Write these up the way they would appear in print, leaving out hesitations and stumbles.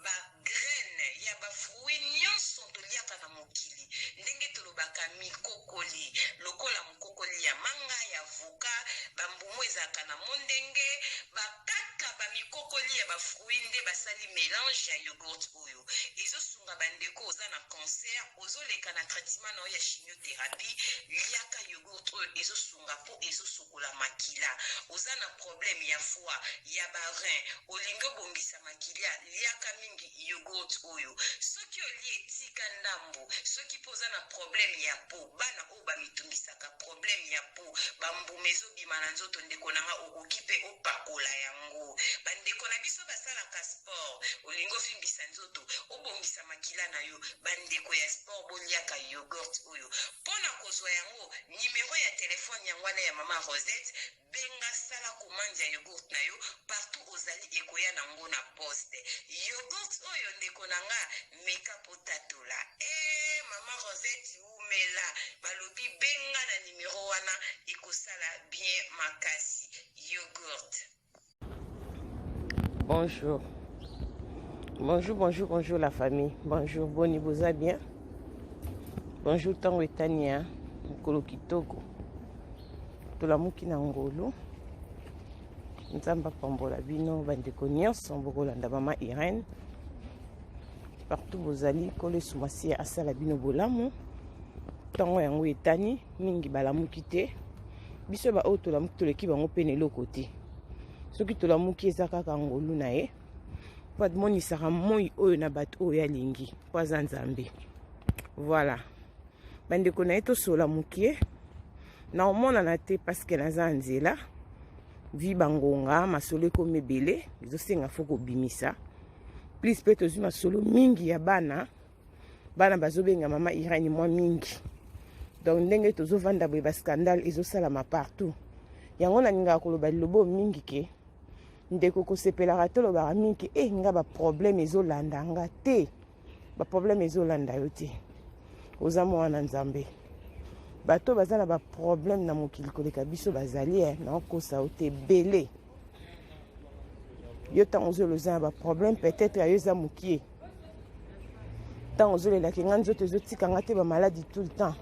Ba graines ya ba fruits nionso toliaka na mokili, ndenge tolobaka mikokoli, lokola mokokoli ya manga, ya avocat, ba mbuma ezalaka na mondenge, ba kaka ba mikokoli ya ba fruits nde basali melange ya yogourt oyo. Ezo sunga ba ndeko oza na cancer, ozo leka na traitement na yo ya chimiotherapie, liaka yogourt oyo ezo sunga po ezo sokola makila. Oza na problème ya foie, ya ba reins, olingi obongisa makilia, liaka mingi yogourt oyo. Soki olie tika ndambu. Soki pe oza na problème ya peau, bana oyo ba mitungisaka problème ya peau, ba mbuma ezo bima na nzoto ndeko na nga okoki pe opakola yango. Ba ndeko na biso basalaka sport, olingi ovimbisa nzoto, obongisa makila na yo, ba ndeko ya sport boliaka yogourt oyo. Pona kozua yango, numero ya telephone yango wana ya mama Rosette, Benga sala commande ya yogourt na yo partout ozali ekoya na ngo na poste. Yogourt oyo ndeko na nga meka po tatola. Eeh maman Rosette wumela balobi benga na numero wana ekosala bien makasi. Yogourt. Bonjour. Bonjour, bonjour, bonjour la famille. Bonjour, boni boza bien. Bonjour tango etani hein. Mokolo kitoko. Tolamuki na ngolu. Nzambe apambola bino bandeko nyonso bokolanda mama Irène. Partout bozali, Nkolo Yesu Masiya asala bino bolamu. Ntango yango etani mingi balamuki te. Biso ba oyo tolamuki toleki bango mpe na eloko te. Soki tolamuki eza kaka ngolu na ye mpo amonisaka moi oyo na bato oyo alingi mpo aza Nzambe. Voilà. Bandeko na ye tosola mokie na omonana te parce que naza nzela vi bangonga masolo ekomi ebele ezosenga fo kobimisa plus mpe tozwi masolo mingi ya bana bana bazobenga mama Irene mwa mingi donc ndenge tozovanda boye bascandale ezosalama partout yango nalingaka koloba lilobo mingi ke ndeko kosepelaka tolobaka mingi ke e eh, nga baproblème ezolanda nga te baproblème ezolanda yo te oza mwana nzambe bato baza na baproblème na mokili koleka biso bazali eh, naokosa yo te ebele yo ntango ozolela oza na baproblème peut-être ya yo eza mokie ntango ozolelaki nga nzoto ezotika nga te bamaladi tout le temps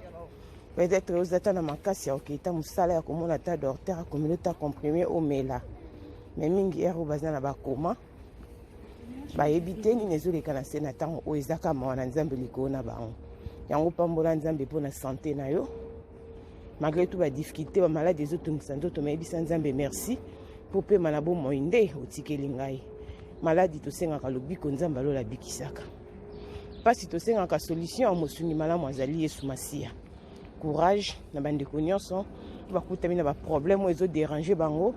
peut-être oza ata na makasi ya kokita mosala ya komona ata docteur akomeli ata comprime omela mais mingi ere oyo baza na bakoma bayebi te nini ezoleka na se na ntango oyo eza kaka mawa na nzambe likolo na bango yango pambola nzambe mpo na sante na yo malgré tout badifficulté bamaladi ezotungisa nzoto mayebisa nzambe merci mpo pema na bomoi nde otikeli ngai maladi tosengaka lobiko nzambe alola abikisaka mpasi tosengaka solution ya mosungi malamu azali yesu masiya courage na bandeko nyonso bakutami na baproblème oyo ezoderange bango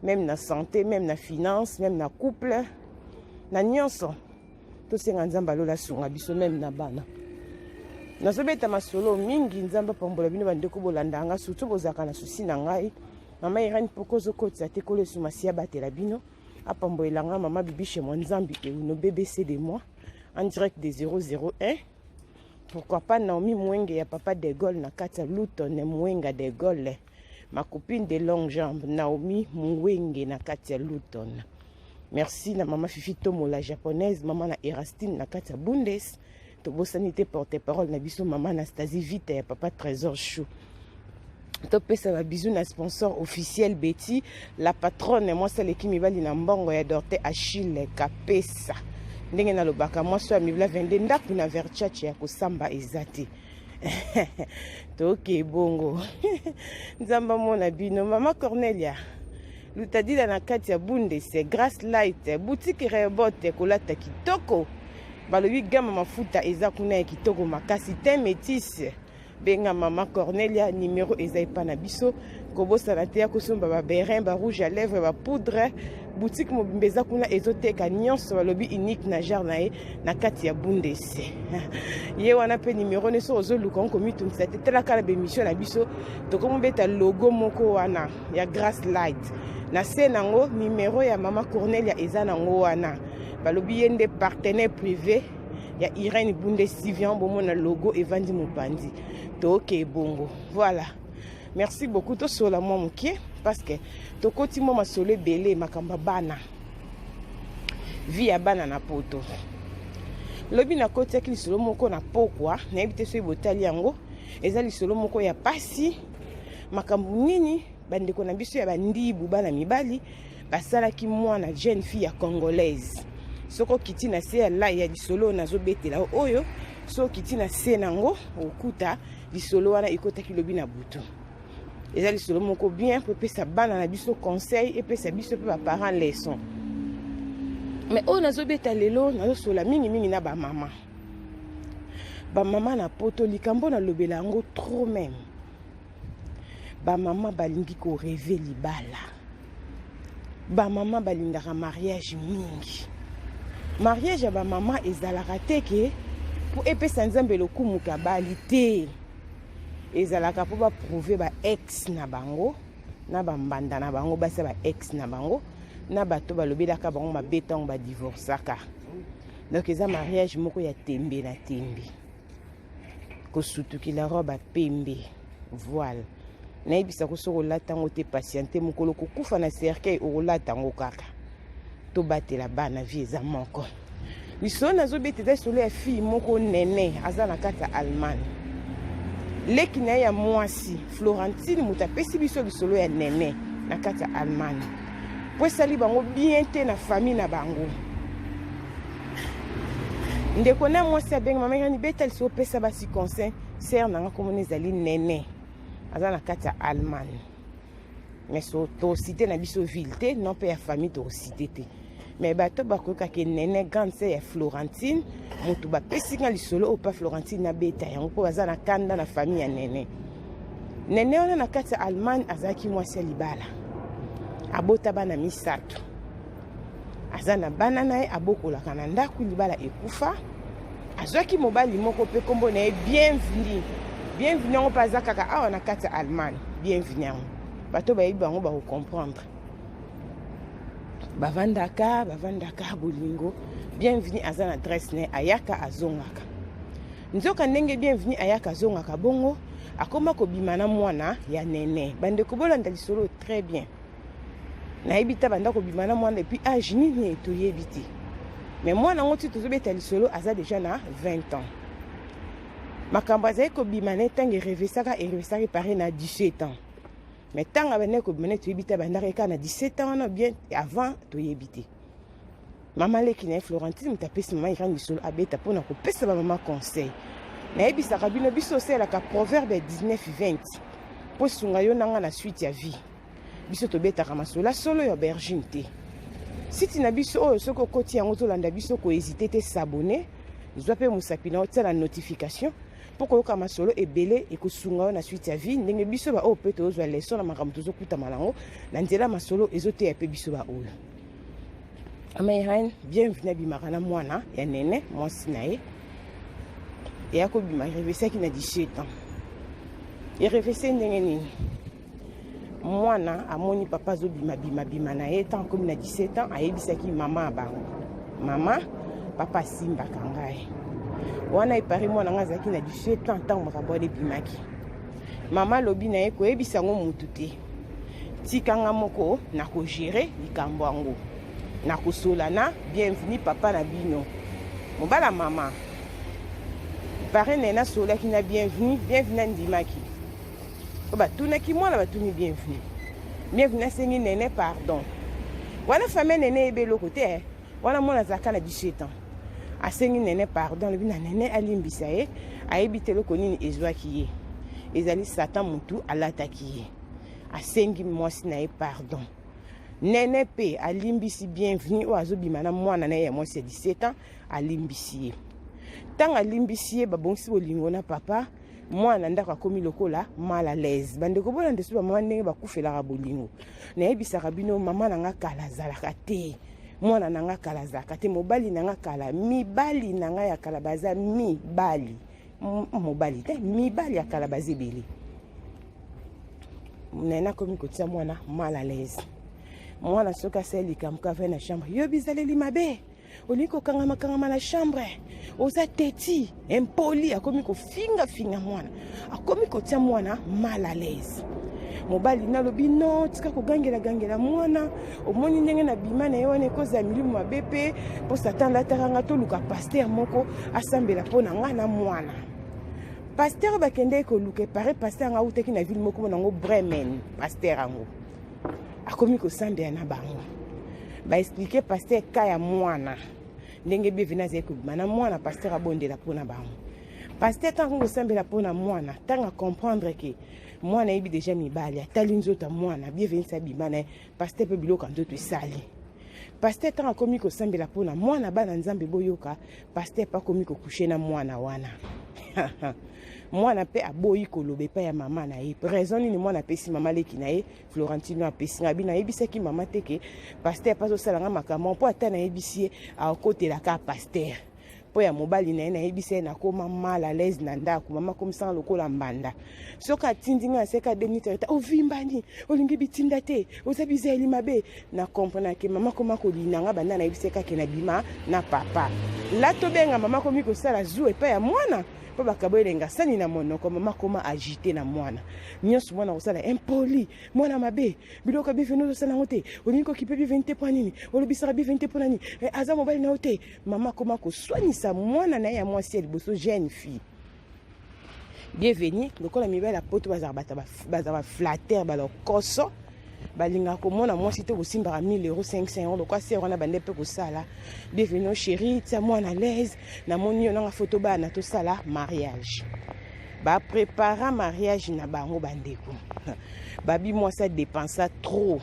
meme na santé meme na finance meme na couple na nyonso tosenga nzambe alola asunga biso meme na bana nazobeta masolo mingi nzambe apambola bino bandeko bolanda nga surtout bozalaka na susi na ngai mama irene poko ozokotisa te kolo esu masi abatela bino apambolela nga mama bibishe mwa nzambe euno bbc de moi en direct de 001 pourquoi pas naomi mwenge ya papa de gaulle na kati ya luton mwenga de gaulle ma copine de longue jambe Naomi Mwenge na kati ya Luton. Merci na mama Fifi Tomo la japonaise, mama na Erastine na kati ya Bundes. Tobosani te porte-parole na biso mama Anastasie Vita ya papa Trésor Chou. topesa ba bisous na sponsor officiel Betty la patronne mwasi aleki mibali na mbongo ya Dorte Achille Kapesa ndenge nalobaka mwasi oyo amibla 22 ndako na Verchache ya kosamba eza te toke bongo nzambe amona bino mama cornelia lutadila na kati ya bundes grace light boutique rebote kolata kitoko balobi gama mafuta eza kuna ya kitoko makasi te metisse benga mama cornelia numero eza epa na biso kobosana te ya kosomba baberin ba rouge à lèvre bapoudre boutique mobimba eza kuna ezoteka nyonso balobi unique na genre na ye na kati ya bundese ye wana mpe nimero ne soki ozoluka ngo komitungisa te talaka na bemission na biso tokomobeta logo moko wana ya grace light na se nango nimero ya mama cornelia eza nango wana balobi ye nde partenaire privé ya irene bunde sivian bomona logo evandi mopanzi toke bongo voilà merci beaucoup tosola mwa moke parce que tokoti mwa masolo ebele makambo ya bana. Vie ya bana na poto. Lobi nakotiaki lisolo moko na pokwa, nayebi te soki botali yango. Eza lisolo moko ya pasi. Makambo nini bandeko na biso ya bandibu bana mibali basalaki mwana jeune fille ya congolaise. Soki okiti na se ya lai ya lisolo oyo nazobetela oyo, soki okiti na se nango okuta lisolo wana ekotaki lobi na butu. Eza lisolo moko bien po epesa bana na biso conseil, epesa biso pe ba parents leçon. Mais oyo nazobeta lelo, nazosola mingi mingi na ba mama. Ba mama na poto, likambo nalobela yango trop même. Ba mama balingi ko rêver libala. Ba mama balingaka mariage mingi. Mariage ya ba mama ezalaka te ke po epesa Nzambe lokumu kabali te. Ezalaka po ba prouver ba ex na bango, na ba mbanda na bango, basi ya ba ex na bango, na bato balobelaka bango mabe ntango ba divorçaka. Donc eza mariage moko ya tembe na tembe. Kosutukila robe ya pembe, voile. Nayebisa ko soki olata yango te, patiente, mokolo kokufa na cercueil okolata yango kaka. Tobatela bana, vie eza moko. Lisolo nazobeta eza lisolo ya fille moko nene aza na kati ya Allemagne. Leki na ye ya mwasi Florentine moto apesi biso lisolo ya nene na kati ya Allemagne. Po esali bango bien te na famille na bango. Ndeko na mwasi abengi mama Irene, beta lisolo, pesa basi conseil. Sœur na nga komona ezali nene aza na kati ya Allemagne. Mais so to cité na biso ville te, non pe ya famille to cité te. Mais bato bakoyoka ke nene grande sœur ya Florentine, moto bapesi nga lisolo oyo pa Florentine nabeta yango mpo baza na kanda na famille ya nene. Nene wana na kati ya Allemagne azalaki mwasi ya libala, abota bana misato, aza na bana na ye, abokolaka na ndako, libala ekufa. Azwaki mobali moko mpe kombo na ye Bienvenu. Bienvenu yango mpe aza kaka awa na kati ya Allemagne. Bienvenu yango bato bayebi bango bakocomprendre. Bavandaka, bavandaka bolingo. Bienvenu aza na adresse na ye, ayaka azongaka. Nzoka ndenge Bienvenu ayaka azongaka bongo, akoma kobima na mwana ya nene. Bandeko bolanda lisolo très bien. Nayebi ta banda kobima na mwana et puis âge nini toyebi te. Mais mwana yango ti tozobeta lisolo aza déjà na 20 ans. Makambo azali kobima na ntango erevesaka, erevesaka epare na 17 ans. Mais ntango abandaki kobima na toyebi te abandaki kaka na 17 ans wana bien avant toyebi te. Mama leki na ye Florentine moto apesi mama Irène lisolo abeta mpona kopesa ba mama conseil. Nayebisaka bino biso osalelaka proverbe ya 19 20 mpo sunga yo nanga na suite ya vie. Biso tobetaka masolo solo ya aubergine te. Site na biso oyo soki okoti yango ozolanda biso ko hésiter te, s'abonner, zwa pe mosapi na otia na notification mpo koyoka masolo ebele ekosunga yo na suite ya vie. Ndenge biso ba oyo pe tozwa leçon na makambo tozokutama nango na nzela masolo ezoteya pe biso ba oyo. Mama Irène, bienvenue abimaka na mwana ya nene mwasi na ye. Eya kobima erevesaki na 17 ans. Erevese ndenge nini? Mwana amoni papa azobima bima bima na ye tant akomi na 17 ans, ayebisaki mama ya bango, mama papa asimbaka ngai. Wana epari mwana ngai azalaki na 17 ans ntango makambo wana ebimaki. Mama alobi na ye koyebisa yango mutu te, tika nga moko na kogere likambo yango, na kosola na Bienvenu papa na bino mobala mama. Pare nene asolaki na Bienvenu, Bienvenu andimaki. Po batunaki mwana, batuni Bienvenu, Bienvenu asengi nene pardon. Wana famille nene eyebi eloko te, wana mwana azalaka na 17 ans, asengi nene pardon, alobi na nene alimbisa ye, ayebi te eloko nini ezwaki ye, ezali Satan mutu alataki ye. Asengi mwasi na ye pardon. Nene pe alimbisi Bienvenu oyo azobima na mwana na ye ya mwasi ya 17 ans, alimbisi ye. Ntango alimbisi ye, babongisi bolingo na papa. Mwana ndako akomi lokola mal à l'aise. Bandeko bolanda so bamama ndenge bakufelaka bolingo. Nayebisaka bino mama na nga kala azalaka te, mwana na nga kala azalaka te, mobali na nga kala, mibali na nga ya kala baza mibali, mobali te, mibali ya kala baza ebele. Nene akomi kotia mwana mal à l'aise. Mwana soki asali likambo kaka na chambre, yo bizaleli mabe, olingi kokangama kangama na chambre, oza teti impoli. Akomi kofinga finga mwana, akomi kotia mwana mal à l'aise. Mobali nalobi no, tika kogangela gangela mwana, omoni ndenge na bima na ye wana ekozala milimo mabe mpe mpo Satan alataka nga. Toluka pasteur moko asambela mpo na nga na mwana. Pasteur bakendeki koluka, epare pasteur yango awutaki na ville moko nango Bremen. Pasteur yango akomi kosambela na bango, baexpliquer pasteur ka ya mwana, ndenge Bienvenu azali kobima na mwana. Pasteur abondela mpona bango. Pasteur ntango kosambela mpona mwana, ntango acomprendre ke mwana ayebi déjà mibali, atali nzoto ya mwana, Bienvenu si abima na ye, pasteur mpe biloko ya nzoto esali. Pasteur ntango akomi kosambela mpona mwana, bana Nzambe boyoka, pasteur mpe akomi kocoucher na mwana wana. Mwana mpe aboyi koloba epai ya mama na ye. Raison nini mwana apesi mama leki na ye Florentino? Apesi nga bino, ayebisaki mama te ke pasteur mpe azosala nga makambo, mpo ata nayebisi ye, akotelaka pasteur mpo ya mobali na ye. Nayebisa ye, nakoma mal à l'aise na ndako, mama akomisanga lokola mbanda. Soki atindi ngai, aseka 2 minutes, ovimbani, olingi bitinda te, oza bizali mabe. Na comprendre ke mama koma kolina nga banda nayebisa ye kake na bima na papa la. Tobenga mama, komi kosala zu epai ya mwana mpo bakabo elenga sani na monoko. Mama koma agité na mwana nyonso, mwana kosala impoli, mwana mabe, biloko ya Bienvenu ozosala yango te, olingi kokipe Bienvenu te mpo nini, olobisaka Bienvenu te mpo nani, aza mobali na yo te. Mama koma koswanisa mwana na ye ya mwasi ya liboso, jeune fille Bienvenu. Lokola mibali ya poto bazala baflatteurs, balokoso, balingaka komona mwasi te kosimbaka 1000 euro, 500 euro. Lokwa sere wana bande mpe kosala Bienvenu: chéri, tia mwana l'aise, namoni yo nanga foto bana, tosala mariage. Baprépara mariage na bango. Bandeko, babi mwasi adépensa trop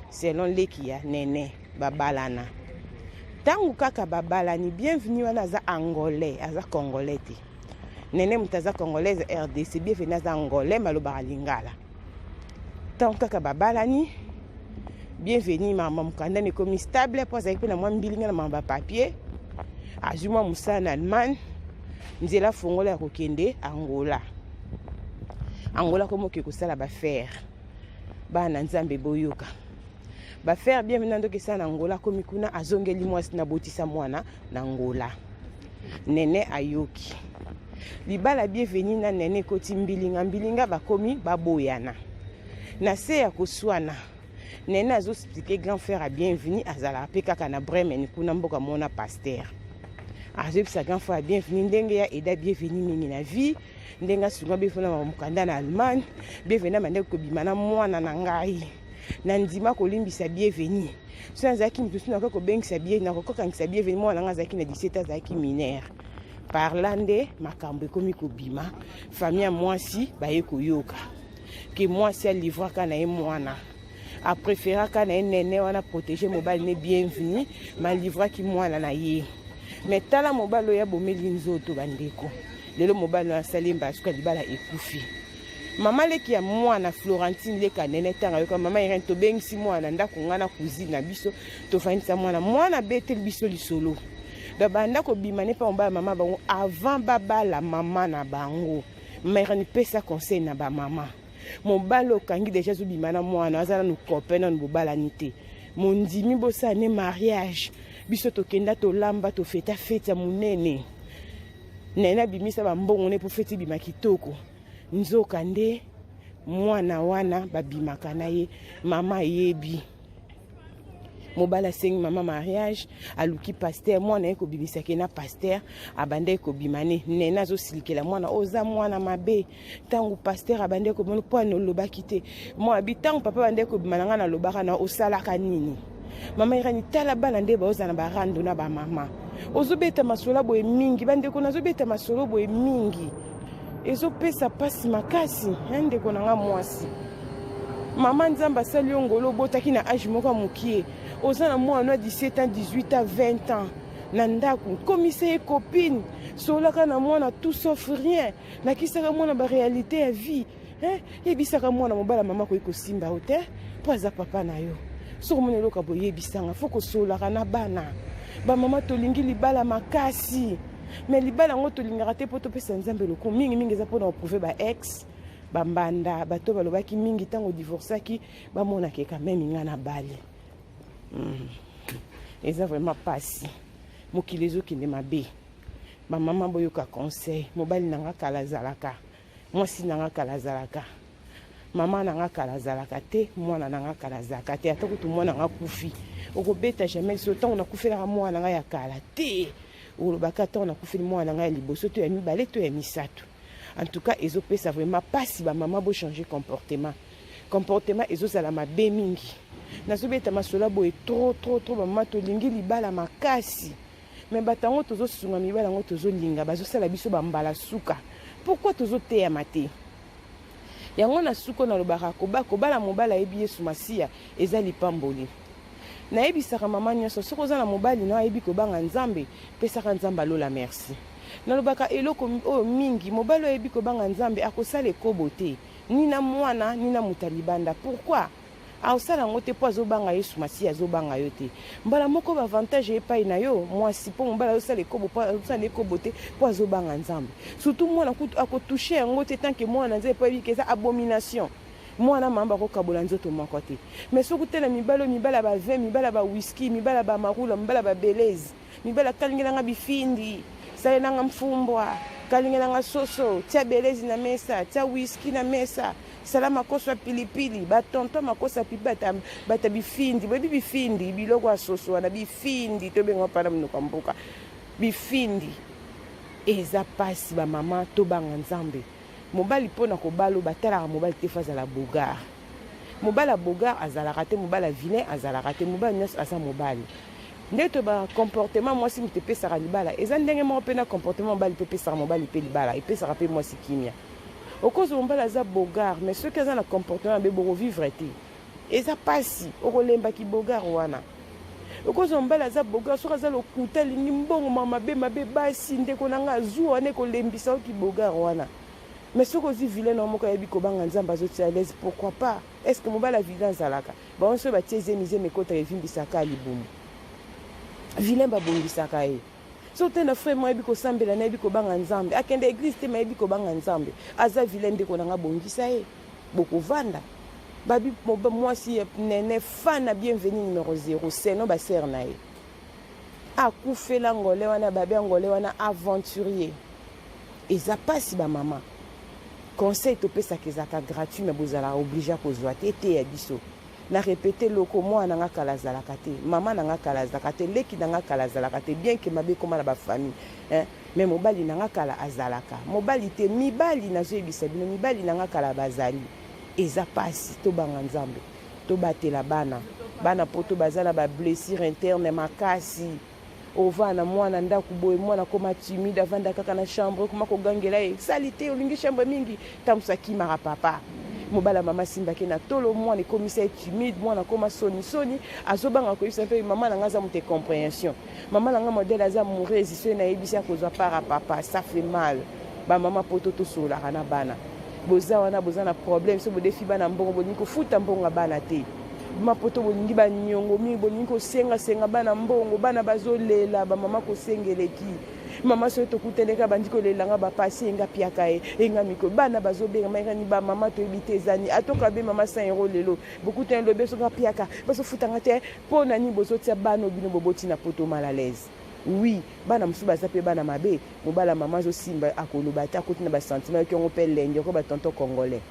selon leki ya Nene. Babalana. Ntango kaka babalani, Bienvenu wana aza Angolais, aza Congolais te. Nene moto aza Congolaise RDC, Bienvenu aza Angolais, malobaka lingala. Ntango kaka babalani, Bienvenu mama mokanda ekomi stable, mpo azalaki mpe na mwa mbilinga na mama bapapier, azwi mwa mosala na Allemagne, nzela fongola ya kokende Angola. Angola komoke kosala baaffaires. Bana Nzambe boyoka, baaffaires Bienvenu ndoki esala na Angola. Akomi kuna, azongeli mwasi, nabotisa mwana na Angola. Nene ayoki libala Bienvenu na Nene ekoti mbilinga mbilinga, bakomi baboyana. Na se ya koswana, Nene azoexpliquer grand frère ya Bienvenu, azalaka mpe kaka na Bremen kuna mboka mona. Pasteur azoyebisa grand frère ya Bienvenu ndenge ya eda Bienvenu mingi na vie, ndenge asunga Bienvenu na mokanda na Allemagne. Bienvenu amandaki kobima na mwana na ngai, na ndima kolimbisa Bienvenu. So nazalaki moto mosusu, nakoki kobengisa bien, nakokokangisa Bienvenu. Mwana ngai azalaki na 17, azalaki mineur. Par là nde makambo ekomi kobima. Famille ya mwasi baye koyoka ke mwasi alivraka na ye mwana, apréféraka na ye Nene wana protéger mobali ne. Bienvenu malivraki mwana na ye, mais tala mobali oyo abomeli nzoto. Bandeko, lelo mobali oyo asali mbasuka, libala ekufi. Mama leki ya mwana Florentine, leka Nene, ntango ayoka: mama Irene, tobengisi mwana ndako, ngai na cousine na biso, tofandisa mwana. Mwana abeteli biso lisolo. Donc banda kobima ne mpa mobala mama bango avant babala mama na bango. Mama Irene, pesa conseil na bamama. Mobali okangi déjà azobima na mwana, aza nanu copain, nanu bobalani te. Mondimi bosala ne mariage. Biso tokenda, tolamba, tofeta feti ya monene. Nene abimisa bambongo ne mpo feti ebima kitoko. Nzoka nde mwana wana babimaka na ye, mama ayebi. Mobali asengi mama mariage, aluki pasteur, mwana ye kobimisaki na pasteur abandaki kobima ne. Nene azosilikela mwana: oza mwana mabe. Ntango pasteur abandaki kobima, mpo ani olobaki te? Mwana bi: ntango papa abandaki kobima na ngai, nalobaka na osalaka nini? Mama Irani, tala bana nde baoza na barando na bamama. Ozobeta masolo boye mingi. Bandeko, nazobeta masolo boye mingi, ezopesa mpasi makasi. Ndeko na nga mwasi, mama, Nzambe asali yo ngolo, obotaki na âge moko ya mokie, oza na mwana 17 ans, 18 ans, 20 ans na ndako. Komisa ye copine, solaka na mwana, tout sauf rien. Lakisaka mwana baréalité ya vie. Yebisaka mwana mobala mama akoki kosimba yo te mpo aza papa na yo. Soki omoni eloko boyebisanga, fo kosolaka na bana. Bamama, tolingi libala makasi, mais libala yango tolingaka te mpo topesa Nzambe lokumu. Mingimingi eza mpona koprouver ba ex, bambanda, bato balobaki mingi ntango divorçaki, bamonaka quand même nga na bali. Eza vraiment pasi, mokili ezokende mabe. Bamama, boyoka conseil. Mobali na nga kala azalaka, mwasi na nga kala azalaka. Mama na nga kala azalaka te, mwana na nga kala azalaka te, ata kutu mwana nga akufi. Okobeta jamais lisolo ntango nakufelaka mwana na nga ya kala te. Olobaka ntango nakufeli mwana na nga ya liboso to ya mibale to ya misato. En tout cas, ezopesa vraiment pasi ba mama bo changer comportement. Comportement ezozala mabe mingi. Nazobeta masolo boye trop trop trop, ba mama tolingi libala makasi. Mais bato yango tozosunga mibala yango tozolinga, bazosala biso bambala suka. Pourquoi tozoteyama te? Yango na suko nalobaka kobala mobali ayebi Yesu Masiya eza lipamboli. Nayebisaka mama nyonso, soki oza na mobali na ayebi kobanga Nzambe, pesaka Nzambe alola merci. Nalobaka eloko oyo mingi, mobali oyo ayebi kobanga Nzambe akosala ekobo te, ni na mwana ni na moto ya libanda. Pourquoi? Aosala yango te mpo azobanga Yesu Masiya, azobanga yo te. Mbala moko ba avantage epai na yo mwasi, mpo mobali azosala ekobo, mpo azosala ekobo te mpo azobanga Nzambe. Surtout mwana kutu akotouche yango te tant que mwana Nzambe, mpo ayebi ke eza abomination. Mwana mama bakokabola nzoto moko te. Mais soki otala mibali oyo, mibali ya ba vin, mibali ya ba whisky, mibali ya ba marula, mibali ya ba beleze, mibali akalingelanga bifindi, salelanga mfumbwa, kalingelanga soso, tia belezi na mesa, tia whisky na mesa, sala makoso ya pilipili, ba tonton makoso ya pilipili, bata bifindi, boyebi bifindi, biloko ya soso wana, bifindi, tobenga mpana monoko ya mboka, bifindi. Eza pasi ba mama, tobanga Nzambe. Mobali mpo na kobala, batalaka mobali te, fo azala beau gars. Mobali ya beau gars azalaka te, mobali ya vilain azalaka te, mobali nyonso aza mobali. Nde to ba comportement mwasi moto epesaka libala eza ndenge moko mpe na comportement mobali mpe epesaka mobali mpe libala, epesaka mpe mwasi kimia. Okozwa mobali aza beau gars, mais soki aza na comportement mabe, bokovivre te, eza pasi, okolembaki beau gars wana. Okozwa mobali aza beau gars, soki aza lokuta, alingi mbongo, ma mabe mabe, basi, ndeko na nga, zuwa wana ekolembisa oki beau gars wana. Mais soki ozwi vilain na moko ayebi kobanga Nzambe, azotia à l'aise, pourquoi pas? Est ce que mobali ya vilain azalaka? Bango soki batie zemi, zemi ekotaka, evimbisaka libumu. Vilain babongisaka ye. So te na frère mo ayebi kosambela, nayebi kobanga Nzambe, akende église te, mayebi kobanga Nzambe, aza vilain, ndeko na nga, bongisa ye, bokovanda. Babi mwasi nene fana bienvenu numéro 0 seno basere na ye akufela ngole wana, babi ngole wana aventurier. Eza mpasi bamama. Conseil topesaka ezalaka gratuit, mais bozalaka obligé kozwa te. Eteya biso. Na répété loko, mwana na nga kala azalaka te, mama na nga kala azalaka te, leki na nga kala azalaka te, bien ke mabe ekóma na bafamille, hein? Mais mobali na nga kala azalaka mobali te. Mibali, nazoyebisa bino, mibali na nga kala bazali. Eza mpasi, tobanga Nzambe, tobatela bana. Bana poto baza na bablessure interne makasi. Ovanda na mwana ndako boye, mwana akoma timide, avanda kaka na chambre, okoma kogangela ye, sali te, olingi chambre mingi. Ntango akimaka papa, mobali ya mama asimbaki na tolo, mwana ekomisa ye timide, mwana akoma sonisoni, azobanga koyebisa mpe mama na nga aza moto compréhension. Mama na nga modèle aza amoureuse, soki nayebisi akozwa para papa, ça fait mal. Bamama poto, tosololaka na bana. Boza wana, boza na problème, so bodefi bana mbongo, bolingi kofuta mbongo ya bana te. Mapoto bolingi baniongo mingi, bolingi kosengasenga bana mbongo, bana bazolela. Bamama kosengeleki mama, soki tokuteleka bandi kolelanga bapasi, enga piaka ye enga mikolo, bana bazobenga maekani. Bamama toyebi te ezani atoka be mama 100 euro lelo, bokutani lobi soki apiaka bazofutanga te. Mpo na nini bozotia bana bino boboti na poto mal à l'aise? Oui, bana mosusu baza mpe bana mabe. Mobala mama azosimba, akoloba te, akoti na basentiment, yoki yango mpe elengi oko batonton congolais.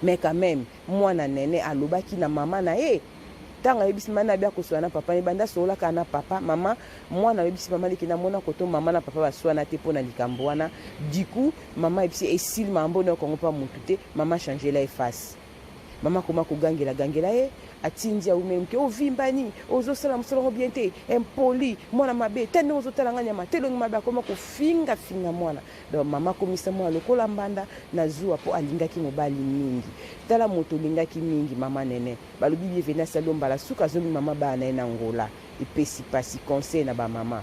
Mais quand même mwana nene alobaki na mama na ye. Ntango ayebisi mama na bi akosola na papa, ebanda asololaka na papa mama. Mwana ayebisi mama leki namona koto mama na papa baswana te mpo na likambo wana. Du coup mama ayebisi esili mambo na kongo mpa motu te. Mama changela ye face, mama koma kogangela gangela ye, atindi aumeli moke, ovimbani, ozosala mosala yango bien te, impoli, mwana mabe te, ndenge ozotala nga nyama te, elongi mabe. Akoma kofingafinga mwana. Donc mama akomisa mwana lokola mbanda na zuwa mpo alingaki mobali mingi. Tala moto olingaki mingi, mama nene. Balobi bienvenu asali yo mbala suka, azongi mama bana na ye na Ngola. Epesi mpasi. Conseil na bamama,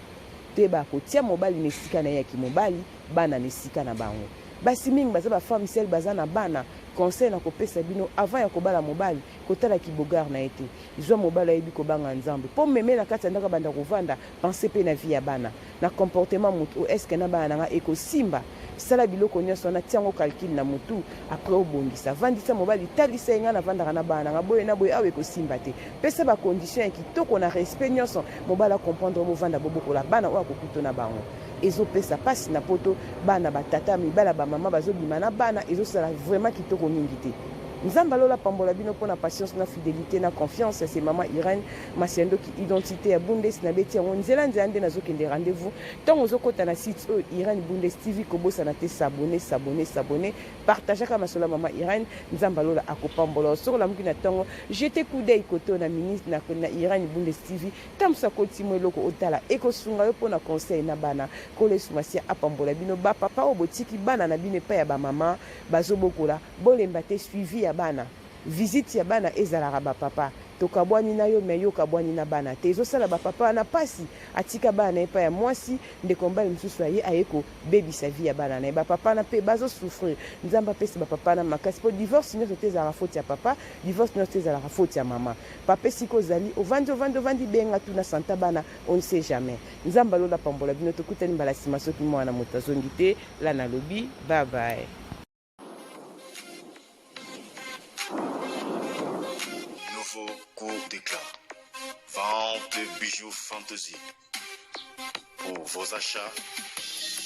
toyeba kotia mobali na esika na ye ya kimobali, bana na esika na bango. Basi mingi baza bafemme seules, baza na bana. Conseil na kopesa bino, avant ya kobala mobali, kotala kibeau gars na ye te. Zwa mobali ayebi kobanga Nzambe mpo meme na kati ya ndako abanda kovanda. Pense mpe na vie ya bana, na comportement motu oyo, est-ce na bana na nga ekosimba? Sala biloko nyonso wana, tia yango calcul na motu, après obongisa, vandisa mobali, talisa ye: ngai navandaka na bana na nga boye na boye, awa ekosimba te. Pesa bacondition ya kitoko na respect nyonso, mobali acomprendre, bovanda, bobokola bana oyo akokuto na bango. Ezopesa mpasi na poto, bana batata mibala, bamama bazobima na bana, ezosala vraiment kitoko mingi te. Nzambe alola pambola bino pona patience na fidelite na confiance. C'est maman Irène Masiandoki, identité ya Bundes na beti yango nzela nzela nde nazokende rendez-vous. Ntango ozokota na site oyo Irène Bundes TV, kobosana te s'abonner, s'abonner, s'abonner, partageaka masolo ya mama Irène. Nzambe alola akopambola. Soki olamuki na ntongo, jete coup d'œil kote na ministre na Irène Bundes TV, ntango akoti mo eloko otala ekosunga yo mpona conseil na bana. Nkolo Yesu Masiya apambola bino. Bapapa oyo botiki bana na bino epai ya bamama bazobokola, bolemba te. Suivi ya bana, visite ya bana ezalaka. Bapapa, tokabwani na yo, me yo okabwani na bana te, ezosala bapapa wana mpasi. Atika bana na ye epai ya mwasi, ndeko mobali mosusu aye, aye kobebisa vie ya bana na ye. Bapapa wana mpe bazosouffrir. Nzambe apesa bapapa wana makasi, mpo divorce nyonso te ezalaka faute ya papa, divorce nyonso te ezalaka faute ya mama. Papa, esika ozali, ovandi, ovandi, ovandi, benga, tuna santa bana, on ne sait jamais. Nzambe alola pambola bino. Tokutani mbala nsima soki mwana moto azongi te. La nalobi bye bye. Nouveau coup d'éclat. Vente de bijoux fantasy. Pour vos achats,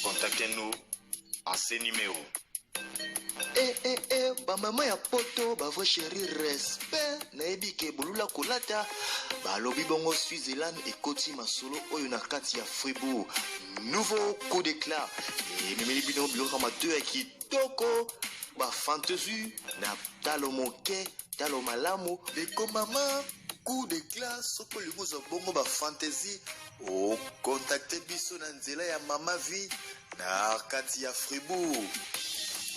contactez-nous à ces numéros. Eh, eh, eh, bamama ya poto, bavrai chéri, respect. Nayebi ke bolula kolata. Balobi bongo Switzerland ekoti masolo oyo na kati ya Fribourg. Nouveau coup d'éclat ememeli bino biloko ya matoi ya kitoko, bafantaisie na talo moke, talo malamu. Ndeko mama, coup d'éclat, soki olingi ozwa bongo bafantaisie, okontakte biso na nzela ya Mama Vie na kati ya Fribourg.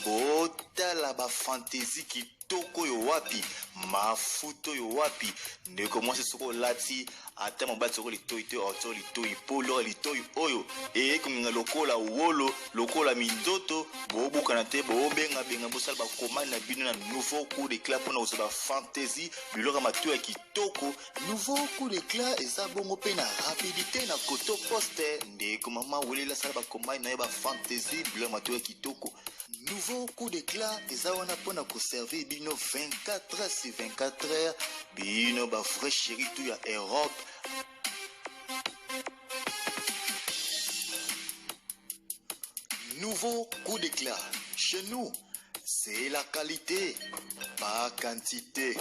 Botala bafantaisie kitoko oyo wapi, mafuta oyo wapi. Ndeko mwasi, soki olati, ata mobali soko litoi te, otio litoi mpo loka litoi oyo eyekongenga lokola wolo, lokola minzoto. Bobukana te, bobengabenga, bosala bakomani na bino na Nouveau Coup d'éclat mpona kozwa bafantaisie, biloko ya matoi ya kitoko. Nouveau coup d'éclat eza bongo mpe na rapidité na koto poste. Ndeko mama, welela, sala bakomani na yo, bafantaisie, biloko ya matoi ya kitoko. Nouveau coup d'éclat eza wana mpona koservir bino 24 heures sur 24 heures, bino bavrai chéri tout ya Europe. Nouveau coup d'éclat, chez nous c'est la qualité, pas quantité.